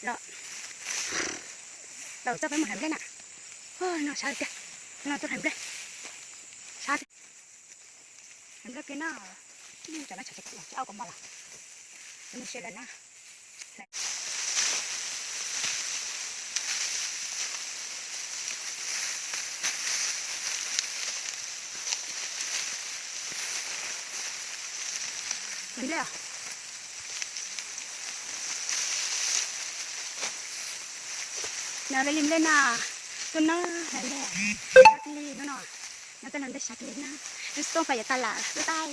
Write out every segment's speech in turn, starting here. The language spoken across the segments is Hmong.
Los, los txog peb mus hlais nplej na. No sab tiag, no tuaj hlais nplej. Sab tiag. Hlais nplej peb no, tsam no tsam tsis tsis au kos mos los, mus sia lawm na. Hlais nplej os. No li nplej no, tuaj noj hlais nplej, li no no, no tuaj hlais nplej sab li na. Lub xov tooj pab yuav tag lawm, bye bye.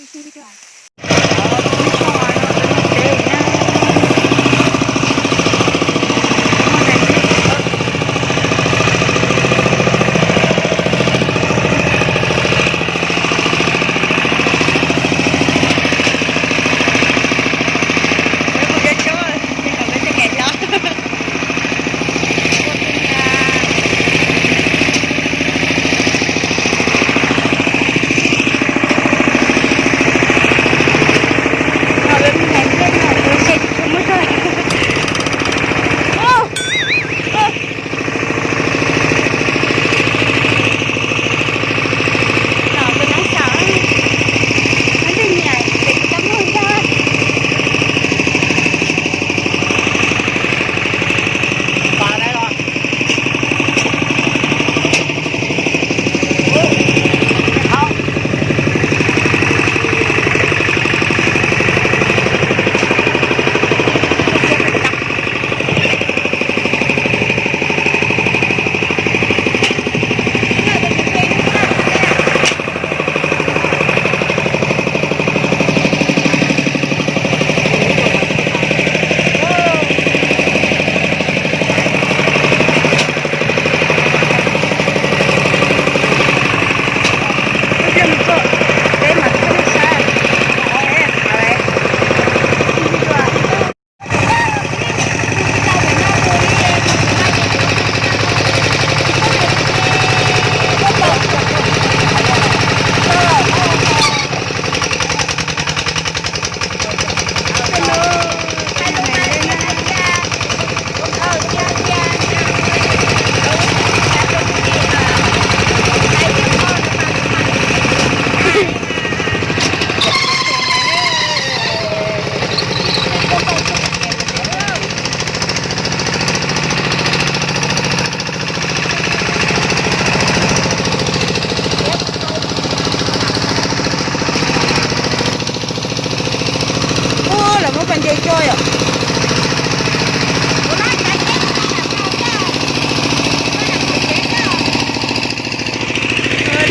Ua, lawv muab pas nce coj yom.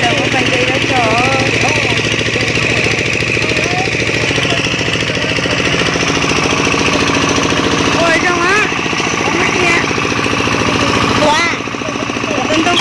Lawv muab pas nce coj. Ua zoo a. Ua, ua ntoo.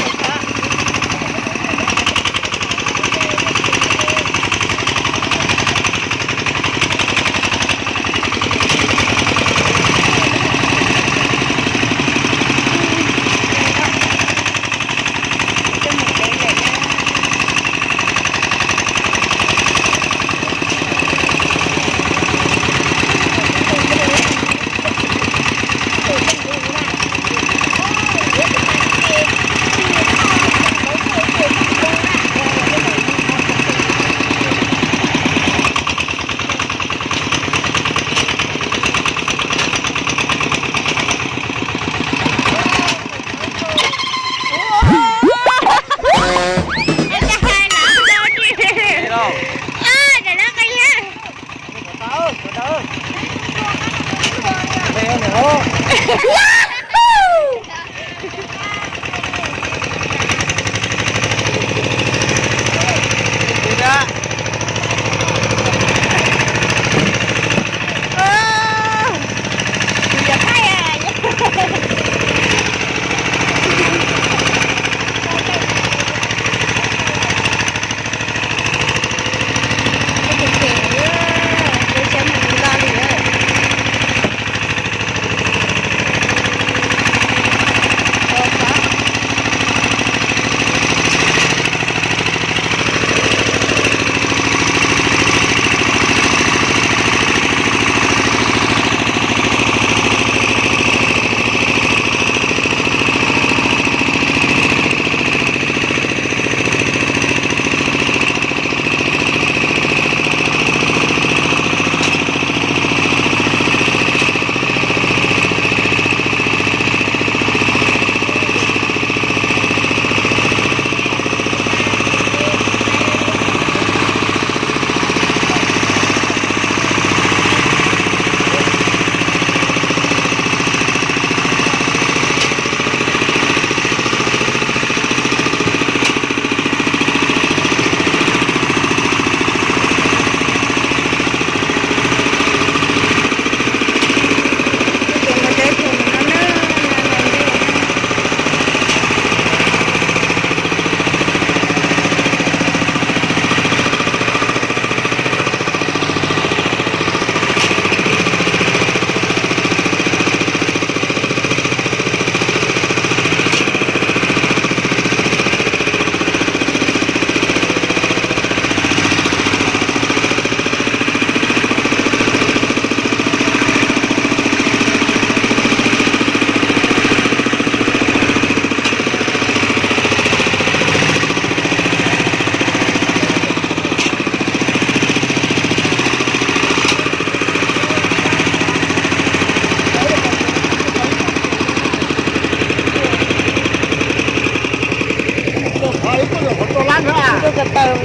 Txog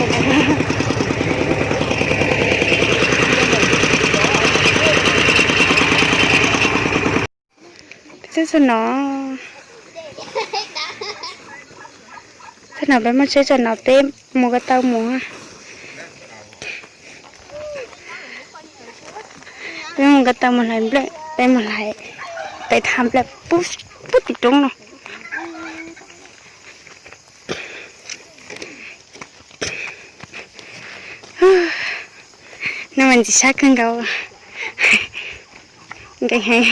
no, txog no peb muaj tsheb txog no peb mus ko taw mus. Peb mus ko taw mus hlais nplej, peb mus hlais, peb thab nplej pub tim roob no. No mas ntxim sab kawg nkaus, nkees heev.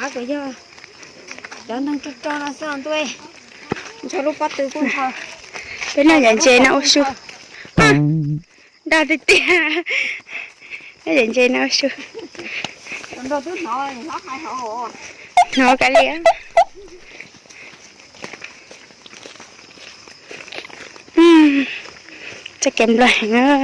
Xav kom yog cov neeg rog rog no xwb ntuj, ntshe lub pob tw kuj ntshe. Peb noj yam ntses no ua su. Dag tiag tiag. Noj yam ntses no ua su. Hnov kav liam. Txoj kev nplog heev.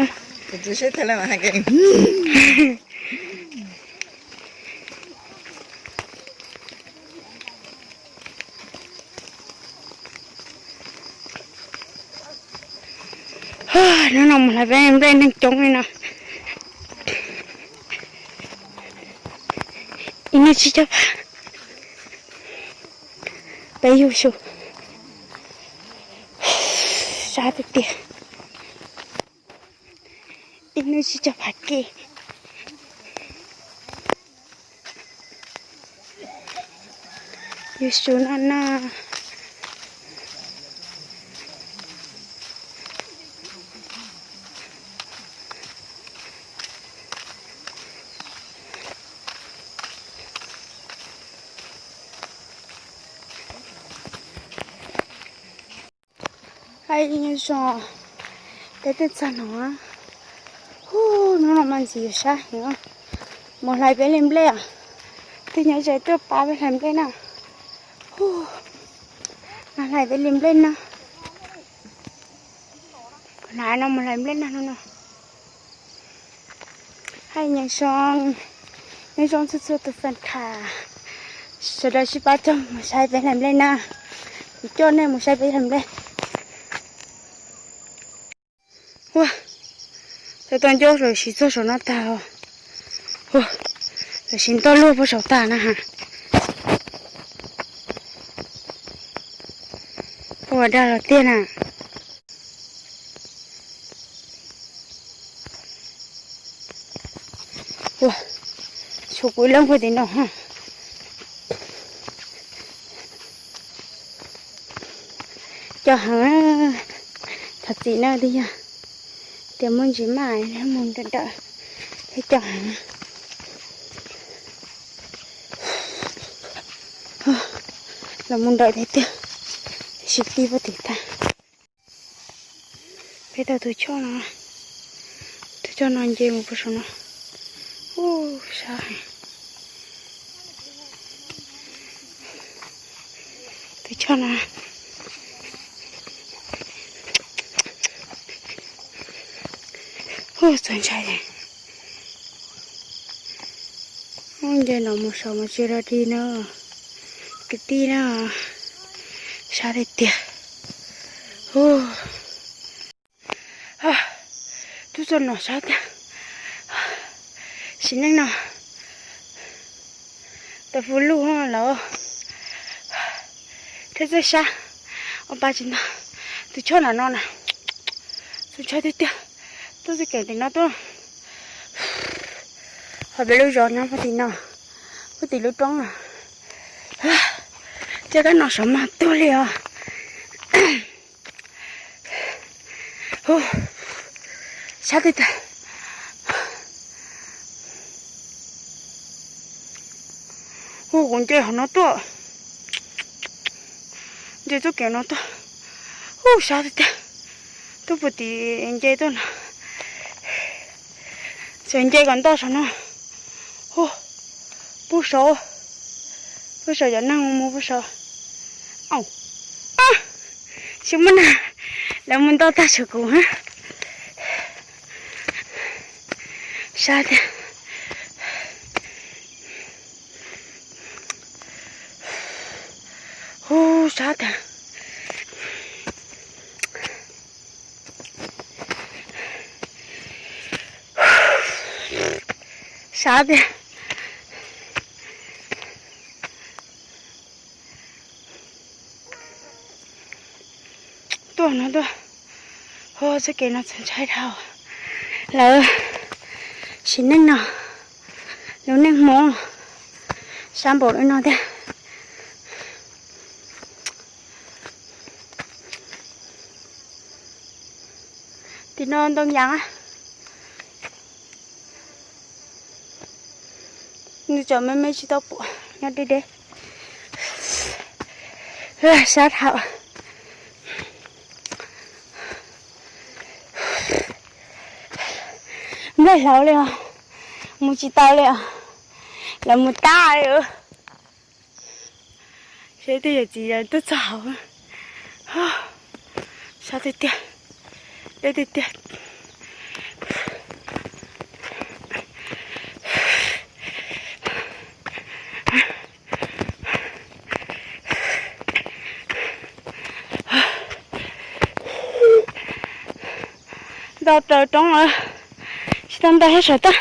Hnub no mus hlais peb nplej neeg coob li no. Ib hnub tsib caug phav. Peb yug su. Sab tiag tiag. Ib hnub tsib caug phav ke. Yug su no no. Hais nyob zoo, peb twb txog no. Hnub no mas ntxim sab heev. Mus hlais peb li nplej os. Twb nyob ze tuaj pab peb hlais nplej na. Mus hlais peb li nplej na. Hlais no mus hlais nplej na no. Hais nyob zoo, nyob zoo txhua txhua tus fan club, sawv daws sib pab coj mus saib peb hlais nplej na. Kuv coj nej mus saib peb hlais nplej. Ua, tau tau ncauj lawv siv txog saum no tag. Ua, lawv siv ntoj luaj puag saum tag na ha. Ua dag los tiag na. Ua, tshuav kuv ib leeg puag tim no ha. Coob heev. Thov txim na, twb yog tias muaj ntsis maj mus nrawm nrawm thiab coob heev. Los mus nrawm thiab tiag, tab sis tib puag tim tag. Peb tau tus choj no, tus choj no nce mus puag saum no. Ub, sab heev. Tus choj no. Ub, txaus ntshai. Ub, nce no mus saum mas tsis dog dig na, kwv tij na, sab tiag tiag. Ub. Tub txoj no sab tiag. Sim neej no tas fu luj lawm thiab txawj sab. Ua pa tsis ntog, tus choj nram no na, txaus ntshai tiag tiag. Tuaj txoj kev tim no tuaj, ho peb lub zos nyob puag tim no, puag tim lub roob no. Coj kab no saum mas tuag li os. Sab tiag tiag. Hu, kuv nce hauv no tuaj, nce txoj kev no tuaj. Ub, sab tiag tiag. Tuaj puag tim nce tuaj no. Txawm nce kom ntoj saum no. Ub, pub saud, pub saud cov neeg mus pub saud. Au, tsis muaj neeg, lawv mus ntoj tag tshuav kuv. Sab tiag. Ub, sab tiag. Sab tiag. Tuaj no tuaj, hu txoj kev no txaus ntshai dhau. Lawv sim neej no, lub neej Hmoob sab npaum li no thiab. Tim no ntoo yas, nws tseem me me tsis tau pom, nyob deb deb. Sab dhau. Nplaig hlaus li os, mus tsis tau li os, lawv mus tag li. Seb tej yawm txiv tuaj txog hauv. Sab tiag tiag, deb tiag tiag. Ntau raws roob lawm, tsis tau ntau thiab sawv tag.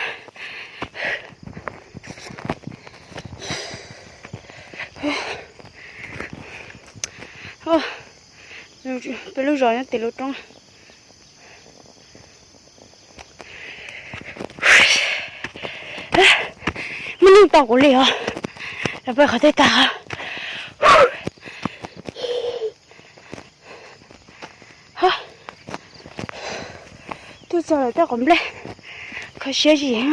Peb lub zos nyob tim lub roob. Muaj neeg tos kuv li os. Lawv pw qhov twg tag? Tuaj txog lawm tej quav nplej, kho siab zim.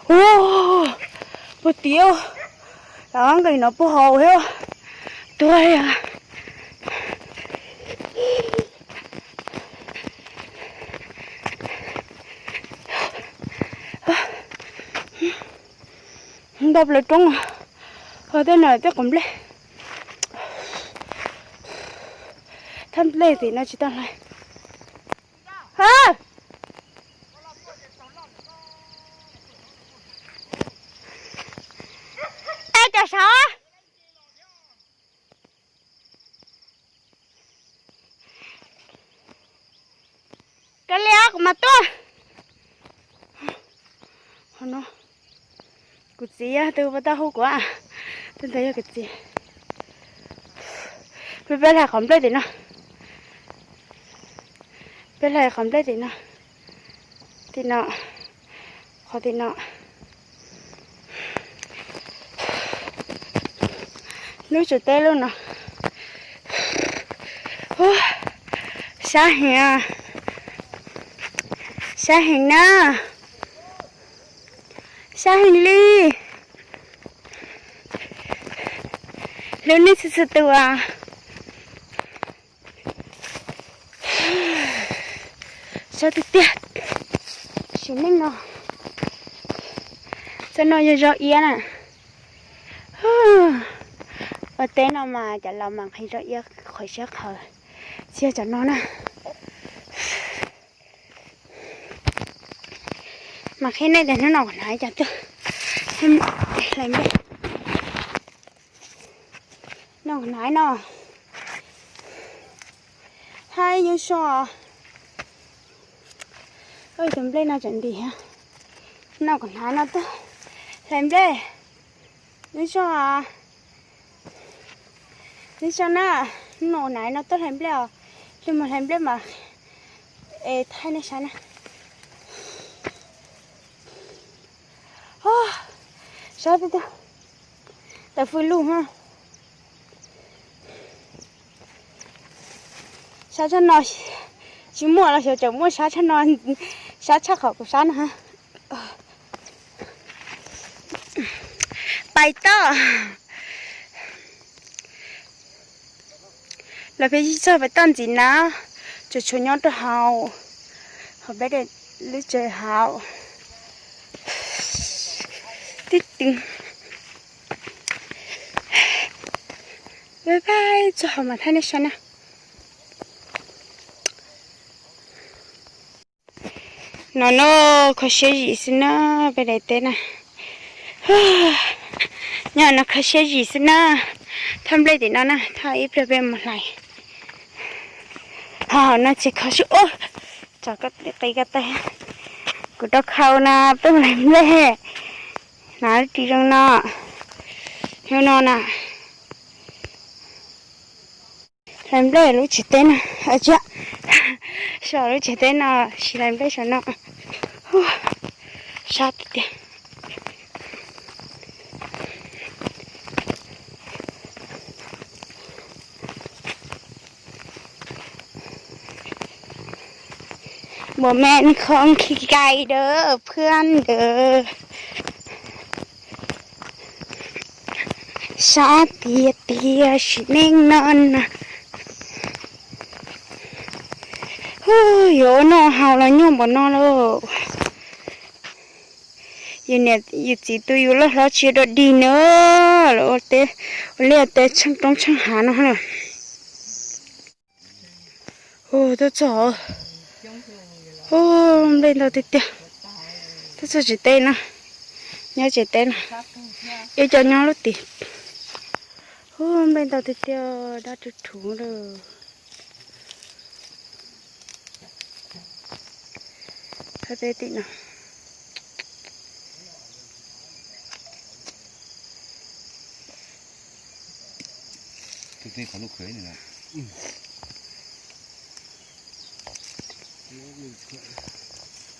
Ua, puag tim, nqis no puag hauv thiab. Tuag li. Ntau plaws roob, ho tej no tej quav nplej. Thaj nplej tim no tsis tau hlais. Ej, cov saud, kav liam kuv mam tuaj. Kuv txiv yog tus pas tau hu kuv, tus ntawd yog kuv txiv. Peb, peb hlais qhov nplej tim no. Peb hlais qhov nplej tim no. Tim no, qhov tim no. Lub tsev teb lub no. Sab heev, sab heev na, sab heev li. Hlub nej txhua txhua tus. Sab tiag tiag. Sim neej no, txoj no yog zos iab na. Ua teb no mas cov laus mas nqhis zos iab qhuav siab qhawv, tsis yog cov no na. Mas qhia nej tias hnub no kuv hnav cov twg, hlais nplej. No kuv hnav no, haib nyuj soj, tus nplej no tseem ntim thiab. No kuv hnav no tuaj hlais nplej, nyuj soj, nyuj soj na, no kuv hnav no tuaj hlais nplej os, hlub mus hlais nplej mas es thaij nej saib na. Sab tiag tiag, tawm fws lug. Sab tshaj no tsis muaj los xyov tseem muaj sab tshaj no, sab tshaj qhov kuv sab no. Pais toj. Lawv pheej yig txog pem toj ntxiv na, tseem tshuav nyob rau hauv, hauv peb lub tsev hauv. Tib tw peb pab txog hauv mas thaij nej saib na. No no kho siab zim xwb na, peb daim teb na. Nyob no kho siab zim xwb na. Thaj nplej tim no na, thaj ib pliag peb mus hlais. Ho no ces kho siab, tsam qis ko taw. Kuv rau khau no peb mus hlais nplej. Hnav ris zoo no, zoo no na. Hlais nplej lub tsev teb no, cia, saum lub tsev teb no, sis hlais nplej saum no. Sab tiag tiag. Một mình không khi gai đỡ พื่อน đỡ. Sab tiag tiag sim neej no na. Yuav ua noj haus los nyuaj npaum no lauj. Yus niam yus txiv tu yus loj hlob tsis dog dig na, lawv ua liaj teb tsheej roob tsheej hav no na. Tuaj txog, nplej ntau tiag tiag. Tuaj txog tsev teb no, nyob tsev teb no, ib co nyob lub tim. Nplej ntau tiag tiag, dab rhuv rhuv lawm. Thaj teb tim no.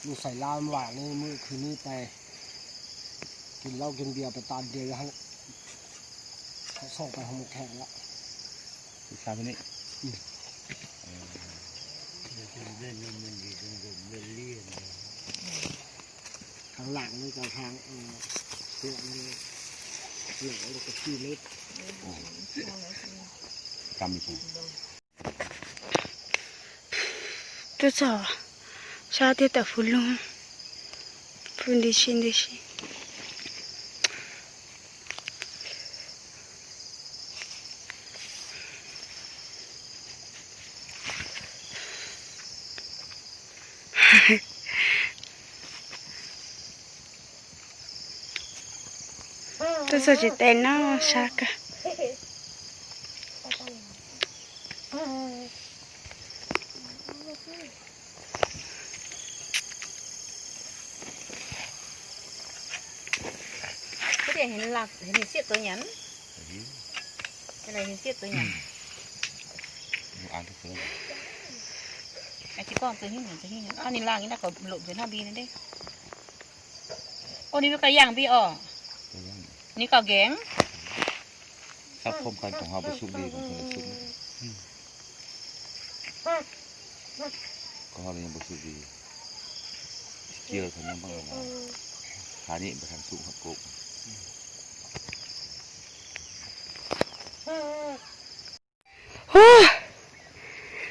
Mus xais laj vam ne, mus khwv nij pais, kis laub kis npias pais tas diav, thaum xaus pais hoo kheem lawm. Tháng lặng với cả tháng, ờ, lặng với, lặng với cả chi lết. Tuaj txog sab tiaj tam Fuv Loog, Fuv Nti Si Nti Si. Tuaj txog tsev teb no sab kawg. Cái này hình là, hình, hình xếp tôi nhắn. Cái này hình xếp tôi nhắn. Ai chứ con tôi nhắn, tôi nhắn. Ơ, nws lag nws kom lụm txog no bi no deb. Ơ, nws koj yam bi os. Nws kom geev. Sab phom koj tsoom ho puas sub bi, kuv tsis sub. Koj ho los yeej puas sub bi. Tsis cia thaum nyob npaj los, ha nyem npaj thaj sub hom kuv.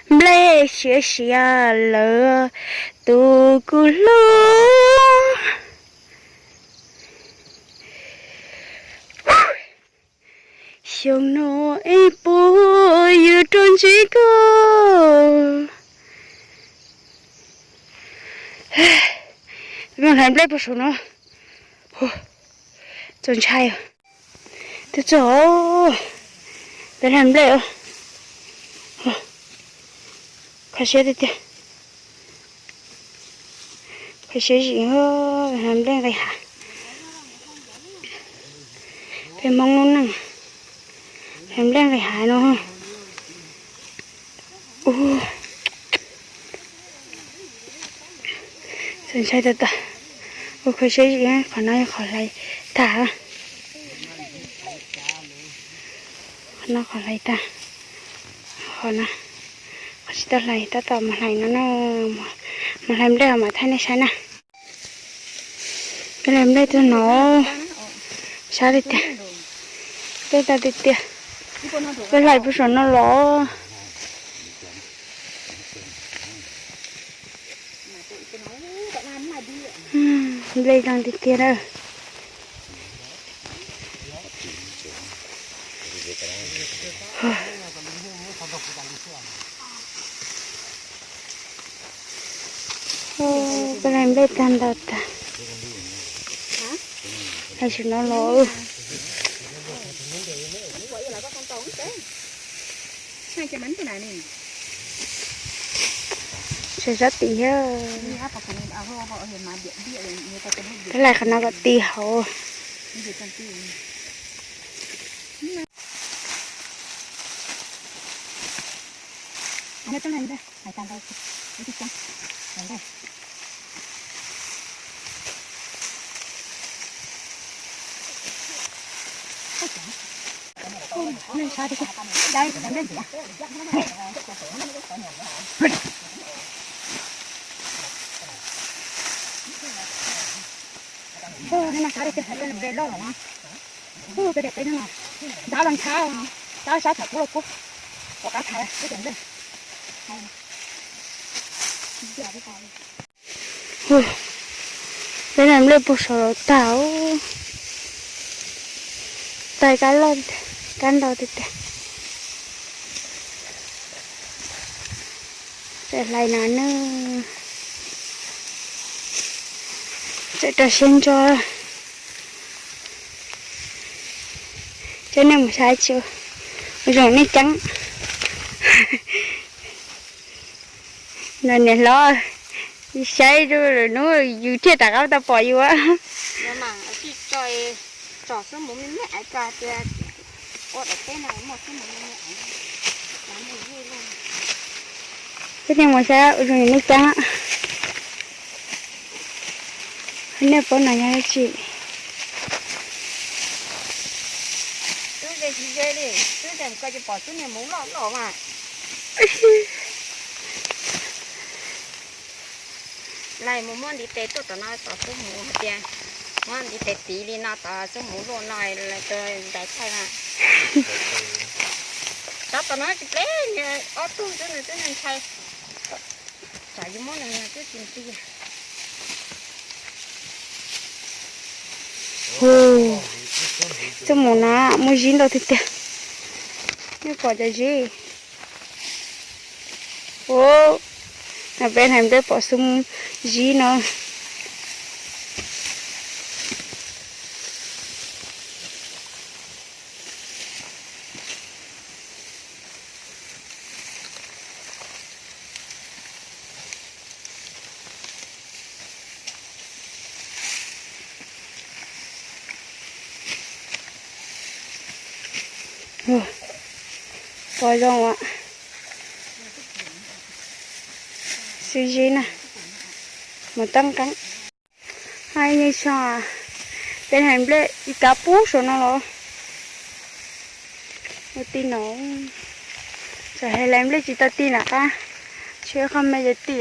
Nplej siav siav lawm tus kuv hlub. Xyoo no ib puag yus rau ntsib koj. Peb mus hlais nplej puag saum no. Txaus ntshai. Tuaj txog, peb hlais nplej. Kho siab tiag tiag. Kho siab zim, hlais nplej nqis hav. Peb Hmoob lub neej, hlais nplej nqis hav no. Txaus ntshai tas tas. Ua kho siab zim, qhov no yog qhov hlais tag. Qhov no qhov hlais tag. Qhov no, qhov tsis tau hlais, tab tom mus hlais no na. Mus hlais nplej mam thaij nej saib na. Peb hlais nplej tuaj no, sab tiag tiag. Nplej tau tiag tiag. Peb hlais puag saum no los. Nplej zoo tiag tiag na. Koj hlais nplej tag ntau tag. Tam sim no los sawv sab tim thiab. Hlais qhov no kom ti hauv. Ub, peb tias peb no, ntab los ntshav, ntab sab tham kub los kub, pom qab tham peb tias nplej. Peb hlais nplej puag saud los tag, tag kab loj, kab ntau tiag tiag. Tseem hlais no na, tseem rau siab ntso. Coj nej mus saib tsis, ua zoo nej ceeb. No niam hlob, saib lwm hnub yus thiaj rov qab tau pom yus. Coj nej mus saib ua zoo nej ceeb. Nej paub no yog dab tsi? Lawv mus muab ntiv tes tuaj tom no tom xub hmuv hais tias, muab ntiv tes tiv li no tom xub hmuv luaj no, lawv ntais thaij mas. Rov tom no tsis pleb, ob tug xwb nws twb ntshai. Tsam yus muab nws twb tsis nti. Xub hmuv no muaj zib ntau tiag tiag. Nej pom cov zib. Ub, no peb hlais nplej pom xub zib no. Pom zoo as. Xwb zib na, mus tab qeeb. Hais yeej xyoo, peb hlais nplej ib kav pub saum no los ua ti no. Txawm hais hlais nplej tsis tau ti nram qab, tsis qhov me ces ti.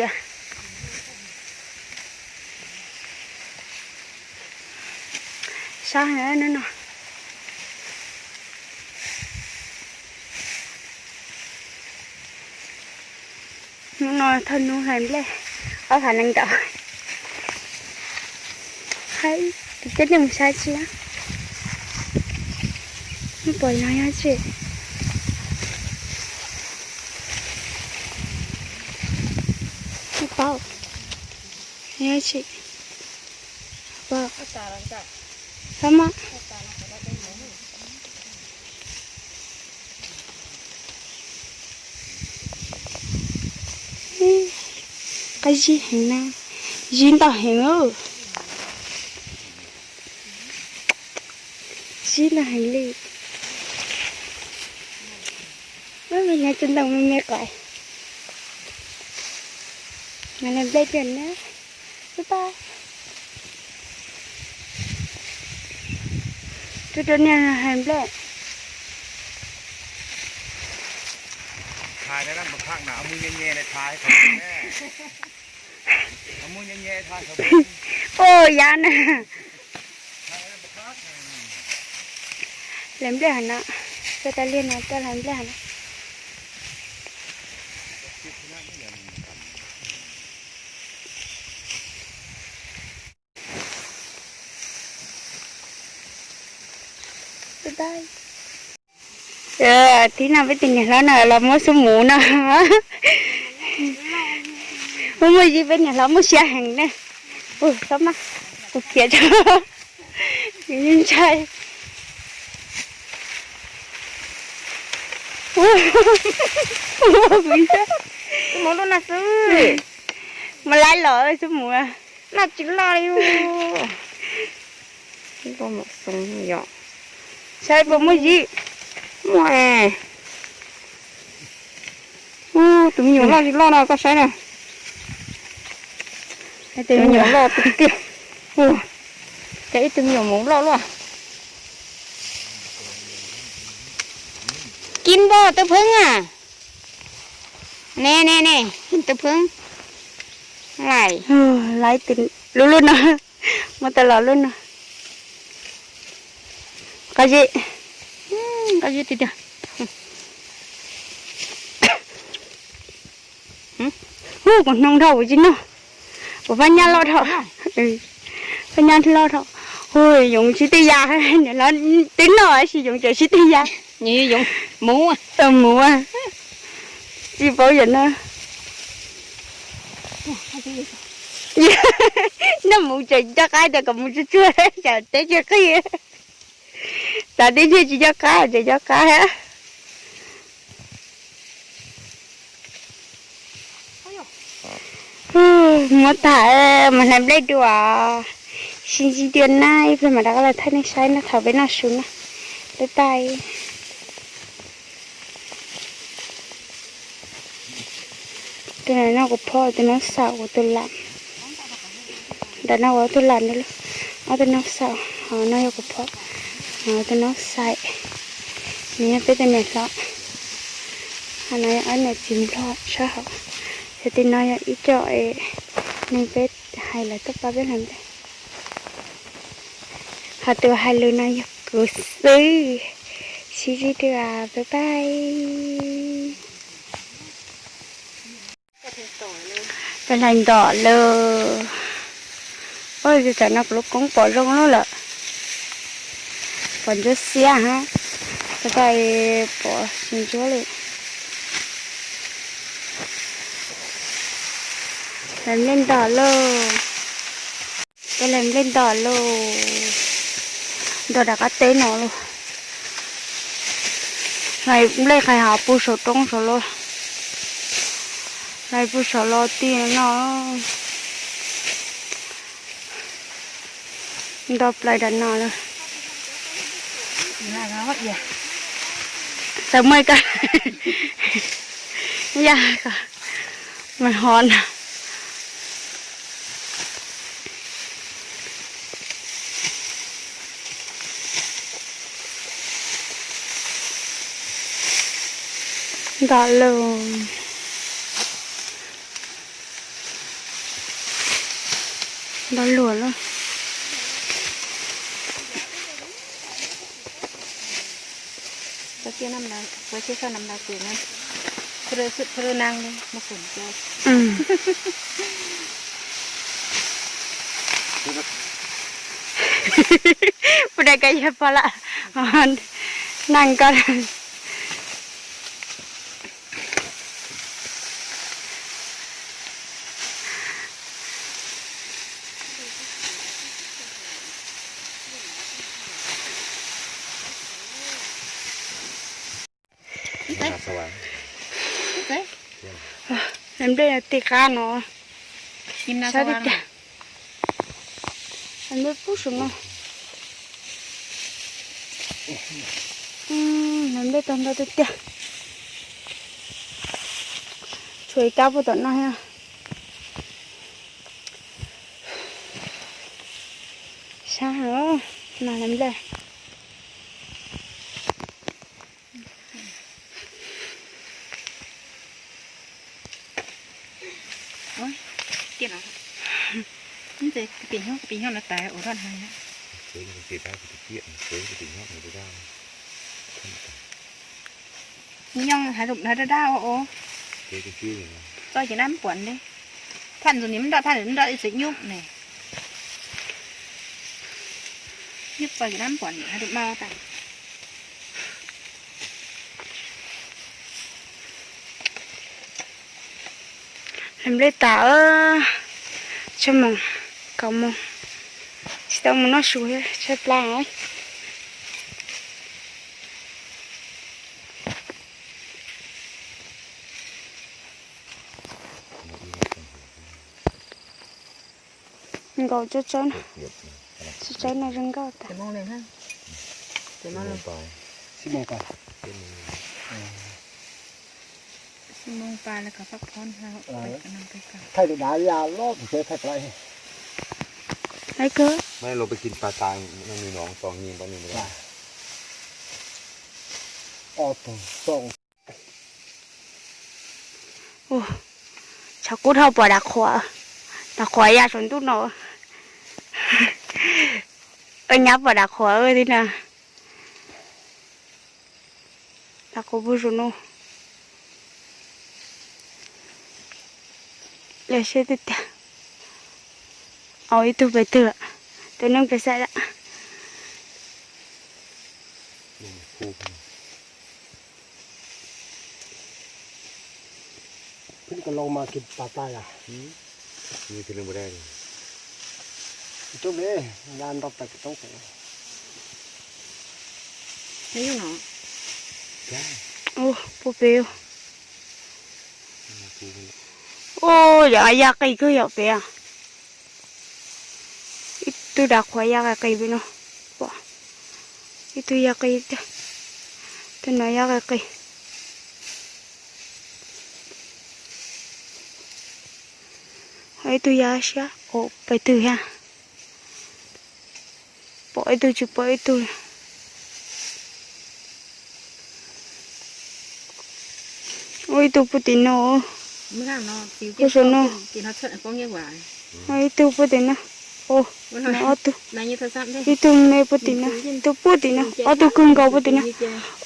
Sab heev hnub no. Hnub no thawj hnub hlais nplej, ob phav nees nkaum. Hais, coj nej mus saib tsis, nej pom no yog tsis, nej paub, yog tsis, paub, paub mas. Qab zib heev na, zib ntau heev. Zib ntau heev li. Nyob tsis ntoo me me qais. Mas hlais nplej tiag na. Pab pab. Tuaj rau nej hlais nplej. Ua yav na. Hlais nplej hov no, tuaj tas liaj no tuaj hlais nplej hov no. Tib no peb tus niam hlob no los muab xub mus no. Muaj muaj yib, peb niam hlob muaj siab heev na. Ua, txhob maj, kuv khiav tso. Ntshai. Mus lub no xwb. Mus laib los xwb mus. Noj tsis loj li. Loj mus xoo yom. Saib puas muaj yib. Muaj. Tus me nyuam loj tsis loj no koj saib na. Tus me nyuam loj tiag tiag. Cas ib tug me nyuam hmoov loj luaj. Kib npoj tawb pheeb a. Ne ne ne, tawb pheeb. Lais. Lub lub no, muab tau los lub no. Qab zib, qab zib tiag tiag. Hu, kuv hnoo dhau kuv tsis noj. Kuv fab nyab loj dhau. Fab nyab loj dhau. Hu, yoov sib twb ya, twb noj tab sis yoov tseem sib twb ya. Mus, tsis paub yam no. Noj mus tseem coj qab tias kom mus tsuag tsuag, tsam teb tsis qig. Xav tib ntsej tsis coj qab, tseem coj qab. Muab tham, mus hlais nplej dua. Sib ntsib dua na, ib pliag mam rov qab los thaij nej saib na, thaum peb noj su na. Peb pais. Tus no kuv phob, tus no xaum, kuv tus lam. Nram no kuv ob tug lam, ob tug no xaum, ho no yog kuv phob, ho tus no xaim. Nws yog peb tus niam hlob, ho no yog ob niam txiv nplog sab hauv. Yog tim no yog ib co es neeg peb hais lawv tuaj pab peb hlais nplej. Ho tus hais lus no yog kuv xwb. Sib ntsib dua, pab pab. Peb hlais ntom lawm. Ua, tam no kuv lub koob pom zoo lawm. Pom ntsuab xiab hab, tas tas pom tsis ntsuab li. Hlais nplej ntom lauj. Peb hlais nplej ntom lauj. Ntom rov qab teb no lauj. Hlais nplej qais hav pug saum roob saud lauj. Hlais pug saum los ti no. Nto plaws rau no lawm. Txawm muaj ib ko yaj ko mas ho no. Nto lawm. Nto luam lawm. Puas dai koj yog pog lawm, neeg koj. Hlais nplej tim qab no. Saib tiag tiag. Hlais nplej pub saum no. Hlais nplej tag ntau tiag tiag. Tshuav ib kab puag tom no thiab. Sab heev, no hlais nplej. Nyob hais lum daj daj ua ua. Txoj ces nab puam li. Thaj ntxug nim nroj, thaj ntxug nroj ib txwm nyub ne. Nyub txoj ces nab puam hais lum mau tas. Nplej tas, tsawg moos, kaum moos, tsis tau mus noj su thiab, tshaib plab. Nkaus tsawb tsawb na, tsawb tsawb no zoo nkauj tas. Thaij tus dav ya loj tus tsev thaij plai. Ai kawg. Tshav kub dhau pom dav qhuav, dav qhuav ya saum ntuj no. Ua nyab pom dav qhuav thiab na. Dav qhuav puag saum no. Yog seb tiag tiag. Au, ib tug pem twg, tus neeg pem xaim lawm. Puag pem. Ua, yam ya qis kawg yom pem. Ib tug dav qhuav ya qis pem no. Ib tug ya qis, tus no ya qis qis. Ib tug ya siab, pem twg thiab. Pom ib tug tsis pom ib tug. Ua ib tug puag tim no. Puag saum no. Ua ib tug puag tim no. Ob tug. Ib tug me puag tim no, tus puag tim no, ob tug kawg nkaus puag tim no.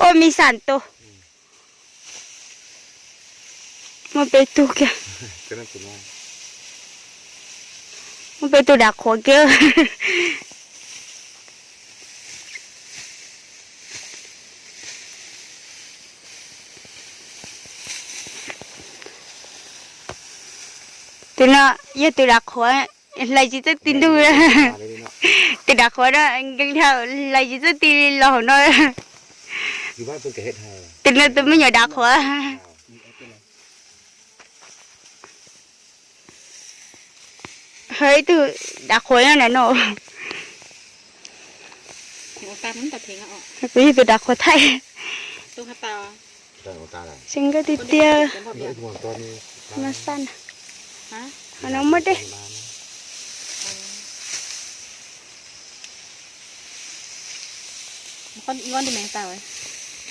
Ua me xam tus. Muaj peb tug kiag. Muaj peb tug dav qhuav kiag. Tus no yog tus dav qhuav, hlais tsis txawj ti ntug. Tus dav qhuav no nkees dhau, hlais tsis txawj ti los hauv no. Tus no tus me nyuam dav qhuav. Ho ib tug dav qhuav nyob ntawm no. Kuv yog tus dav qhuav thaij. Zoo nkauj tiag tiag. Mas xaj na. Ho no muaj dej.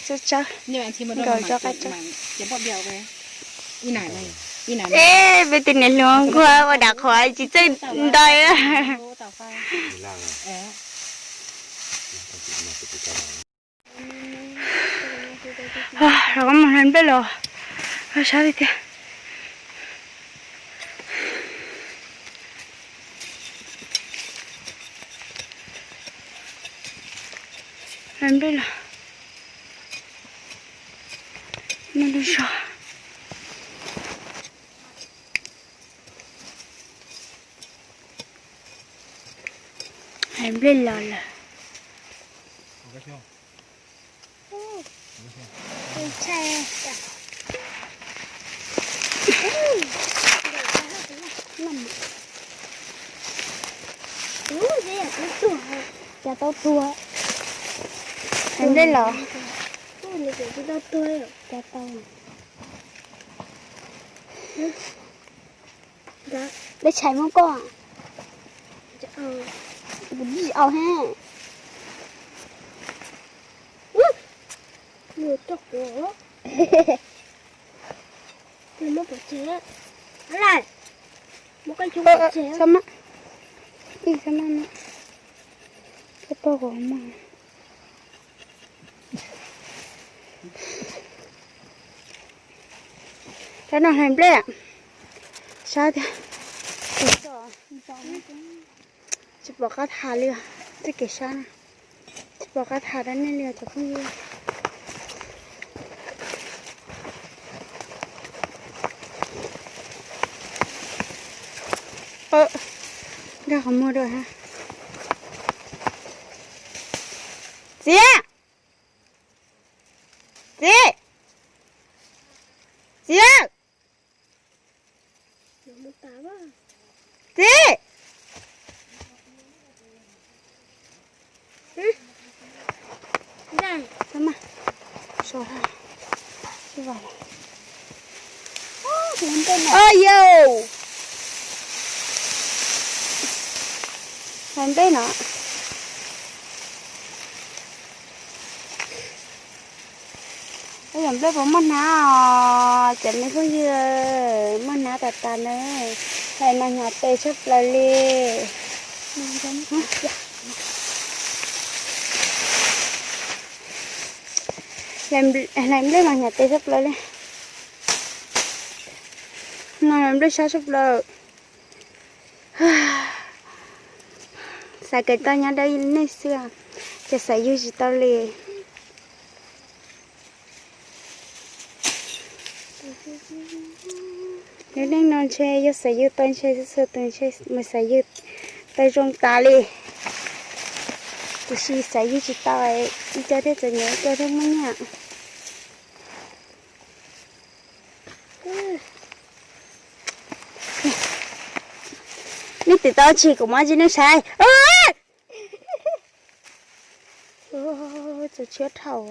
Tsawb tsawb, nkaus rau qab tsawb. Eb, peb tus niam hluas kuj ua dav qhuav tsis txawj ntau. Los koj mus hlais nplej los, sab tiag tiag. Hlais nplej los, noj lub zog. Hlais nplej los lawm. Cas tau tuag. Hlais nplej los. Cas tau. Peb tshais muab koj. Kuv tsis au he. Ib, txhob maj, txhob maj, txhob poj kuv maj. Rov no hlais nplej, sab tiag. Tsis pom qab tham li, tej kev sab na. Tsis pom qab tham rau nej li os cov phooj ywg. Nkag qhov muag dua ha. Txiv, txiv, txiv, txiv. Ntag, tau mas, so ha, sib vam. Oj yau, hlais nplej no. Oj yau, nplej puas muaj hnab os cov me phooj ywg, muaj hnab tas tas na. Hlais mas hnyav tes tshaj plaws li. Hlais nplej mas hnyav tes tshaj plaws li. No hlais nplej sab tshaj plaws. Xav kev tau nyob dawb nej xwb, ces xav yug tsis tau li. Lub neej no ntshe yog xav yug tau ntshe txhua tus ntshe mus xav yug tau zoo tas li, tiam sis xav yug tsis tau, ib co thiaj txom nyem ib co thiaj muaj nyiaj. Nej twm tau tsis kuv muab tsis nej saib. Txaus tshiab dhau.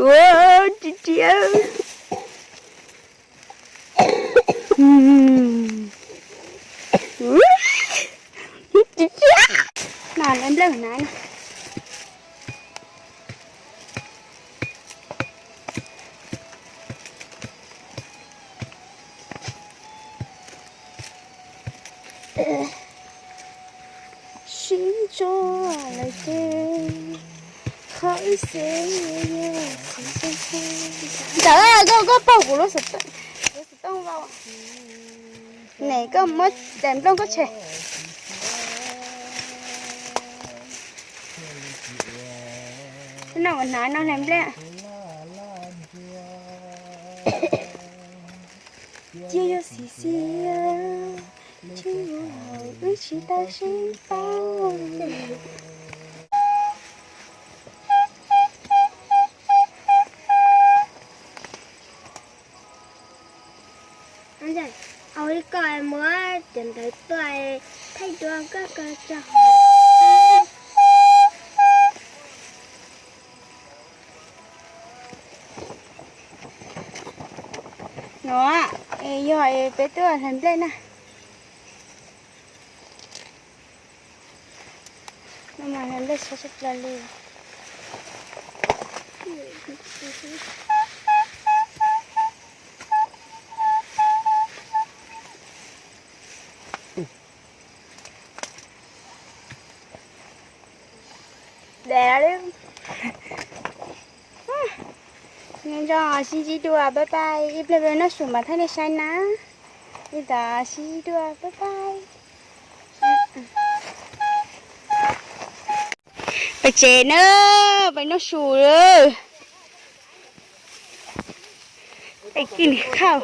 Ua, tsis tsis. Tsis tsis. No lawv nplawg na no. Sib ntso lawm ces qhov wb xav yog txiv xeeb tub. Ntawd koj, koj paug kuv lub xov tooj, lub xov tooj vau. Nim koj muab daim nplooj koj tshem. No ua hnav no hlais nplej. Cia yog xis xis, tsis ua hauj wb tsis tau sib paub. Au li ko muab cov ntawd tuaj thaij dua koj ko tso. No, yog peb tuaj hlais nplej na. No mas hlais nplej sab sab plaws li. Nco sib ntsib dua, bye bye, ib pliag peb noj su mas thaij nej saib na. Ib tag sib ntsib dua, bye bye. Peb tsev na, peb noj su lawm. Peb kis khau.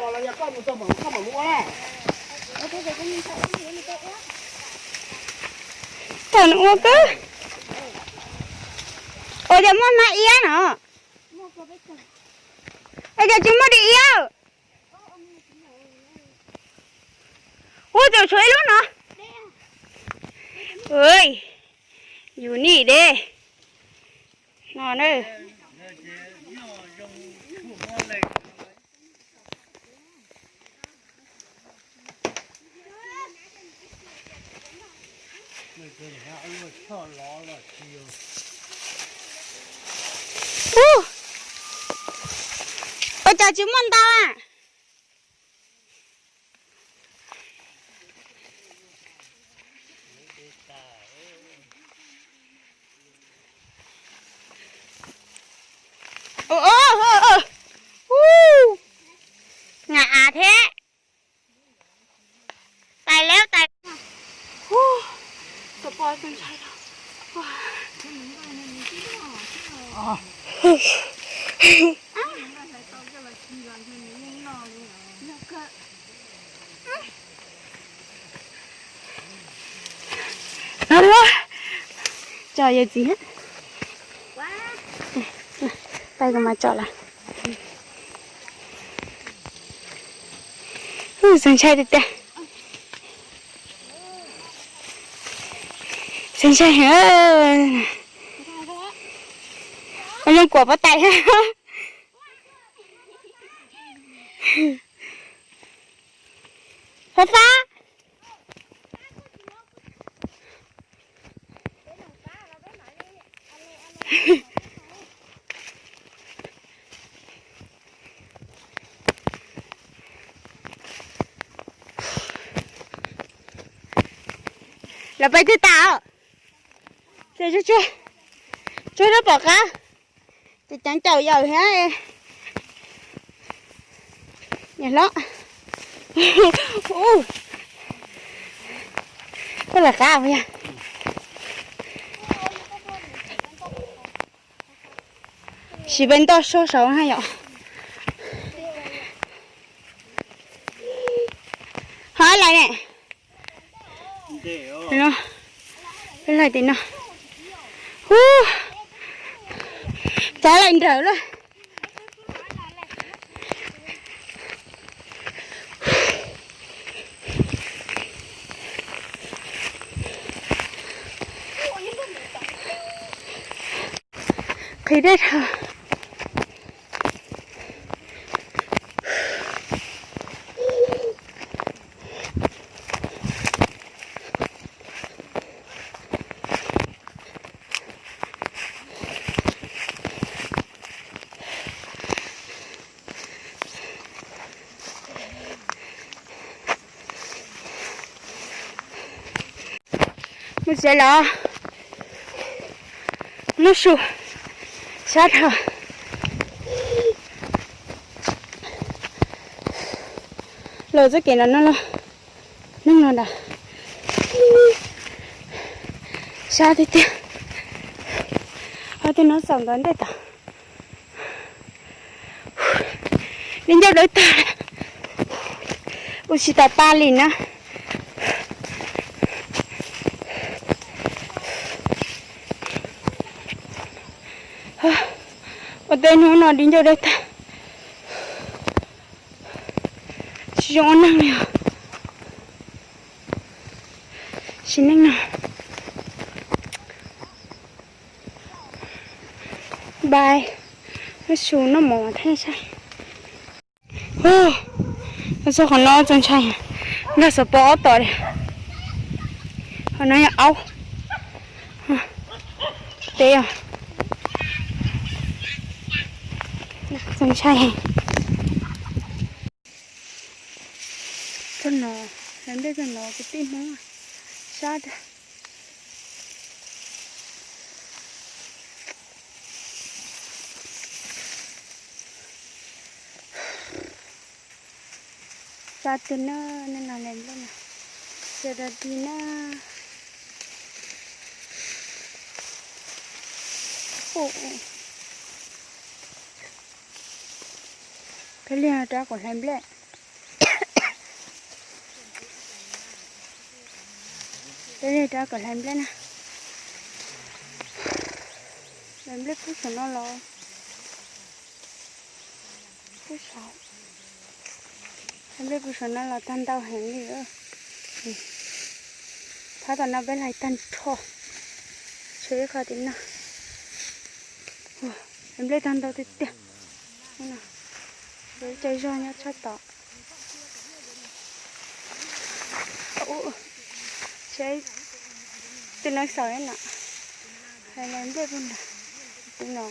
Thaum nws ua kawg. Ua cas muaj hmab iab no? Ua cas tsis muaj di iab? Ua cas tshuav ib lub no? Yus nim de no na. Ua cas tsis muaj ntau a? No, tso yawg txiv. Pab kuv mas tso lawm. Txaus ntshai tiag tiag. Txaus ntshai heev. Ua zoo kuam pob tais. Fab fab. Lawv pais twg tas? Ces tsuag tsuag, tsuag rab pom qab, ces ceev caum yawm thiab. Niam hlob, koj lawv qab puas yog? Siv peb ntoj soj saud na yom. Ho lawm ne. Peb laig tim no. Hu, cav laim nrawm lawm. Qhib dej dhau. Mus tsev los, lub su sab dhau. Los txoj kev no no los, neeg no ntag. Sab tiag tiag. Ho tej no xaum ntawd ntej tod. Li ncauj dawb tag, ua tsis tas pa li na. Ua tej hnub no li ncauj dawb tag, tsis zoo ua neeg li os. Sim neej no. Bye. Lub su noj mov thiab saib. Txog qhov no txaus ntshai, nkag xov pob ob tom li. Qhov no yog aub, teb os. Txaus ntshai heev. Txog no, lawv nplej txog no kwv tij Hmoob, sab tiag. Sab tiag na, nej no lawv nplej no, sab dog dig na. Peb liag rov kom hlais nplej. Peb liag rov kom hlais nplej na. Hlais nplej pub saum no los, pub saum, hlais nplej pub saum no los tag ntau heev li. Phab tom no peb hlais tag nrho, tshuav ib qho tim no. Hlais nplej tag ntau tiag tiag. Lawv cov zog nyob tshaj tod. Saib tej no xaum no, hlais nplej pug ntag. Tus no,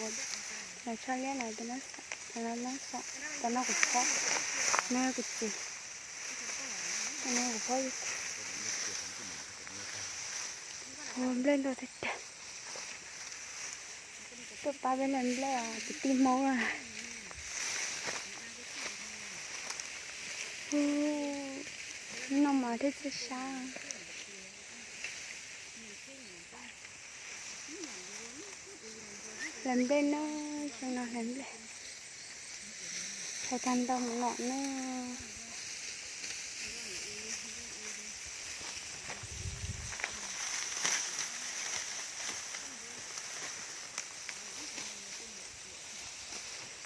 no tshaj liab no, tus no xaum, tus no xaum, tus no kuv phob, no kuv txiv, tus no kuv phob. Ua nplej ntau tiag tiag. Tuaj pab peb hlais nplej os kwv tij Hmoob. Noj mov thiab txhawj sab. Hlais nplej na, xyoo no hlais nplej, hlais tag ntau mus no na.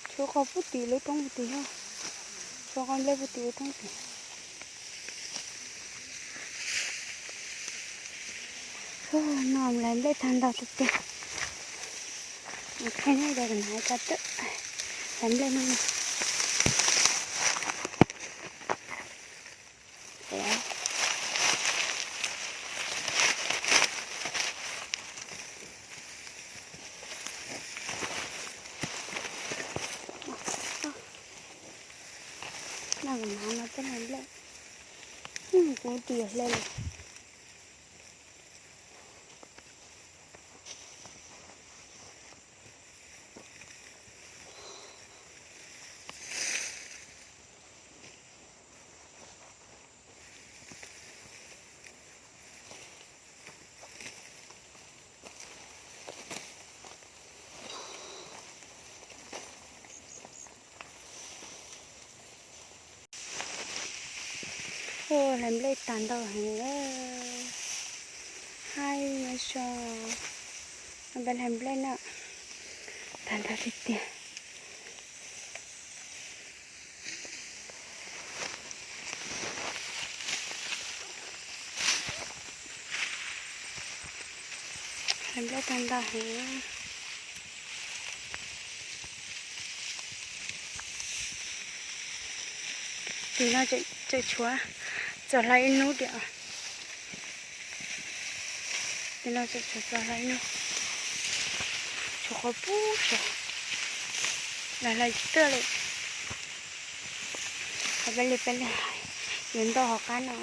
Tshuav qhov puag tim lub roob puag tim, tshuav qhov nplej puag tim lub roob tim. No hlais nplej tag ntau tiag tiag. Qhia nej tias kuv hnav tsa twm hlais nplej no. No kuv hnav no twb hlais nplej, kuv twb yuav hle lawm. Ua hlais nplej tag ntau heev, haib nyob so, peb hlais nplej na, tag ntau tiag tiag. Hlais nplej tag ntau heev. Tim no tseem tshuav txog hlais ib hnub tiam. Tim no tseem tshuav txog hlais ib hnub, tshuav qhov puag saum, hlais tsis tuaj li. Qhov peb li peb li yuav ntoj hauv qab no,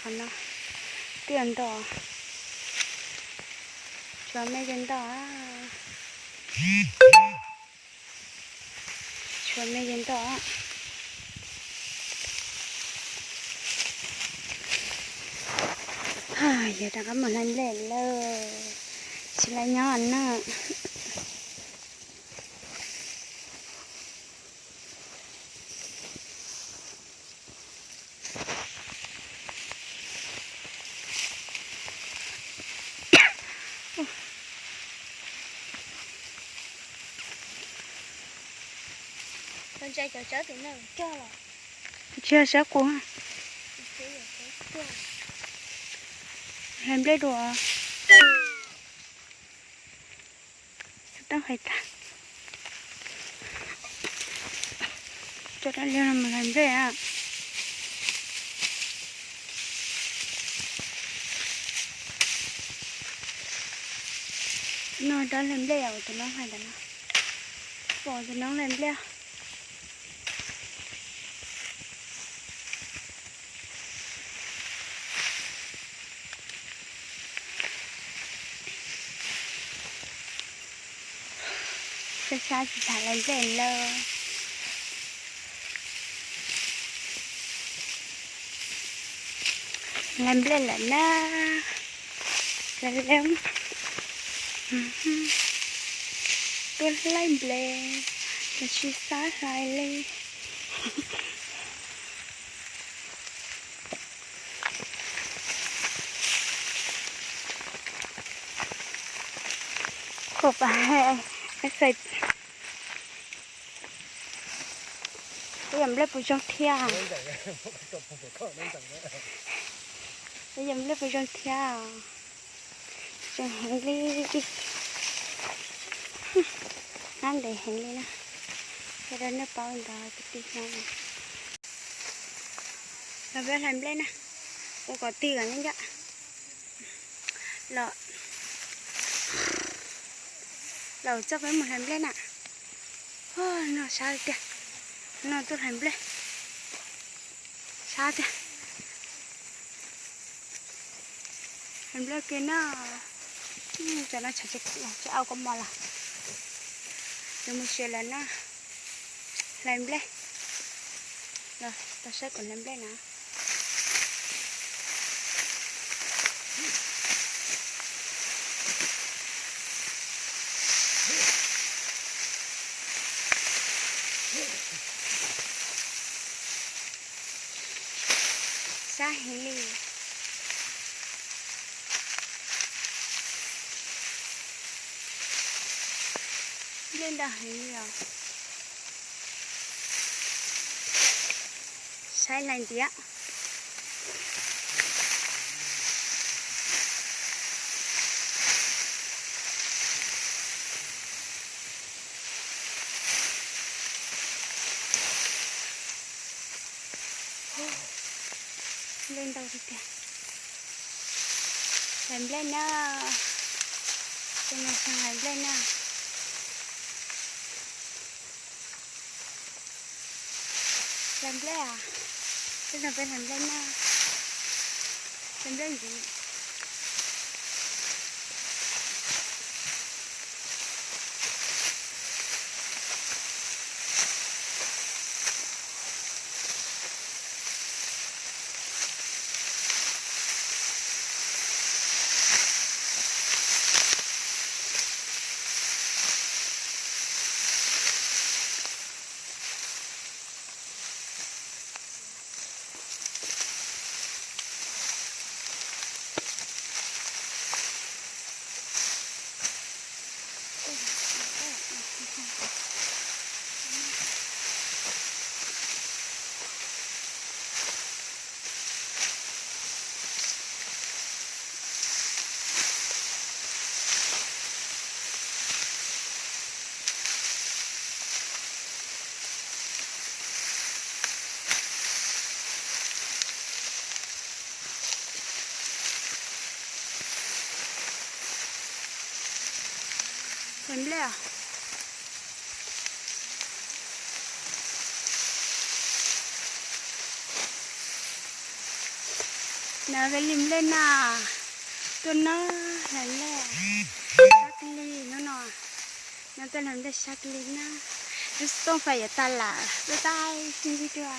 qhov no twb yuav ntoj, tshuav me ces ntoj. Tshuav me ces ntoj. Yog rov qab mus hlais nplej lawm, tsis hlais nyob na. Tsis yog sab kuv, hlais nplej dua. Xov tooj hais tag, tso dab liag no mus hlais nplej na. No dab hlais nplej os, tus noob hais ntawd no, pom tus noob hlais nplej. Sab sab tsis tham hlais nplej lawm. Hlais nplej lawm na. Hlais nplej. Tuaj hlais nplej, tab sis xav hlais li. Khub pas, peb yog nplej puas zoo thiab? Peb yog nplej puas zoo thiab? Zoo heev li, hnab ntev heev li na. Qhia rau nej paub ntawd kwv tij. Los peb hlais nplej na, ua kom tig kom nyob ncaj. Los, los txog peb mus hlais nplej na. No sab tiag, no tuaj hlais nplej, sab tiag. Hlais nplej ke na, cov no tshav tsis au kua mos los, yuav mus tsev lawm na. Hlais nplej, los tau saib kuv hlais nplej na. Heev li. Nplej ntau heev li os. Saib hlais ntiav. Nplej ntau tiag tiag. Hlais nplej na. Tej no xyov hlais nplej na. Hlais nplej as. Tej no peb hlais nplej na. Hlais nplej ntxiv. Hlais nplej os. No peb hlais nplej na. Tuaj na, hlais nplej. Sab kawg li hnub no. No tuaj hlais nplej sab kawg li na. Lub xov tooj fais yuav tag lawm, tuaj tag sib ntsib dua.